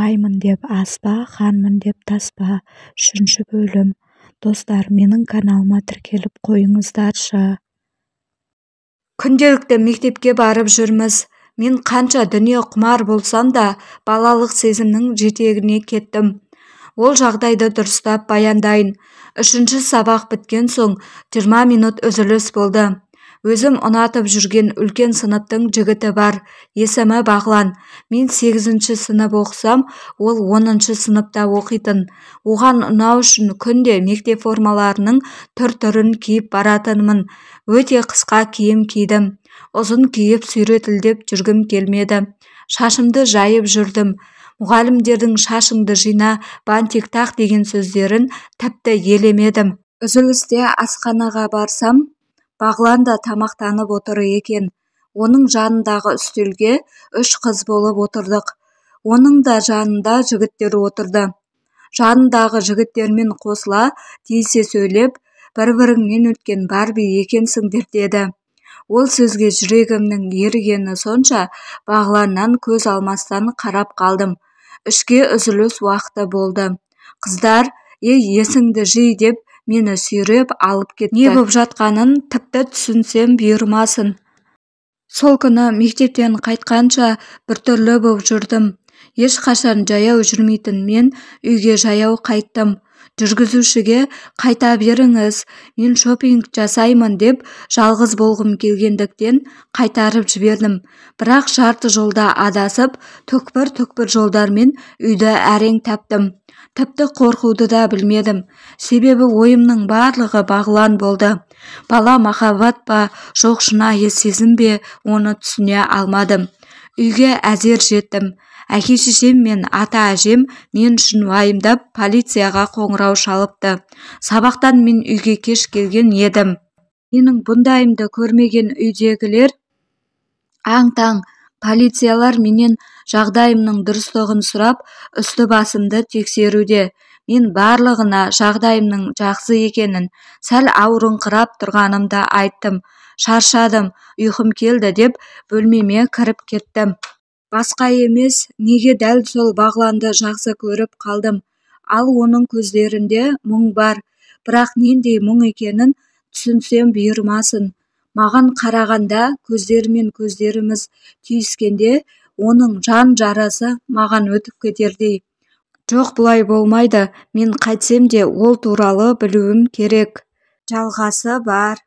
Баймын деп аспа, ханмын деп таспа. 3 бөлім. Достар, менің каналыма тіркеліп қойыңыздаршы. Күнделікті мектепке барып жүрміз. Мен қанша дүние құмар болсам да, балалық сезімнің жетегіне кеттім. Ол жағдайды дұрыстап баяндайын. 3 сабақ біткен соң 20 минут үзіліс болды. Өзім ұнатып жүрген үлкен сыныптың жігіті бар, есімі Бағлан. Мен 8 сынып оқысам, ол 10 сыныпта оқитын. Оған ұнау үшін күнде мектеп формаларының түр-түрін киіп баратынмын. Өте қысқа киім кидім. Ұзын киіп сүйретілдеп жүргім келмеді. Шашымды жайып жүрдім. Мұғалімдердің шашыңды жина, бантик тақ деген сөздерін тіпті елемедім. Үзілісте асханаға барсам, Бағлан да тамақтанып отыр екен. Оның жанындағы үстелге 3 қыз болып отырдық. Оның да жанында жігіттер отырды. Жанындағы жігіттермен қосыла тиісе сөйлеп, бір-біріңнен өткен Барби екенсіңдер деді. Ол сөзге жүрегімнің ерігені сонша, Бағланнан көз алмастан қарап қалдым. 3-ке үзіліс уақыты болды. Қыздар, ей, есіңді жи деп мені сүйреп алып кетті. Не боп жатқанын тіпті түсінсем бұйырмасын. Сол күні мектептен қайтқанша біртүрлі боп жүрдім. Ешқашан жаяу жүрмейтін мен үйге жаяу қайттым. Жүргізушіге қайта беріңіз, мен шопинг жасаймын деп жалғыз болғым келгендіктен қайтарып жібердім. Бірақ жарты жолда адасып, түкпір-түкпір жолдармен үйді әрең таптым. Тіпті қорқуды да білмедім. Себебі ойымның барлығы Бағлан болды. Бала махаббат па, жоқ шынайы сезім бе, оны түсіне алмадым. Үйге әзер жеттім. Әке-шешем мен ата-әжем мен үшін уайымдап полицияға қоңырау шалыпты. Сабақтан мен үйге кеш келген едім. Менің бұндайымды көрмеген үйдегілер аң-таң. Полициялар менен жағдайымның дұрыстығын сұрап, үсті-басымды тексеруде. Мен барлығына жағдайымның жақсы екенін, сәл ауырыңқырап тұрғанымды айттым. Шаршадым, ұйқым келді деп бөлмеме кіріп кеттім. Басқа емес, неге дәл сол Бағланды жақсы көріп қалдым. Ал оның көздерінде мұң бар, бірақ нендей мұң екенін түсінсем бұйырмасын. Маған қарағанда көздерімен көздеріміз түйіскенде оның жан жарасы маған өтіп кетердей. Жоқ, бұлай болмайды, мен қайтсем де ол туралы білуім керек. Жалғасы бар.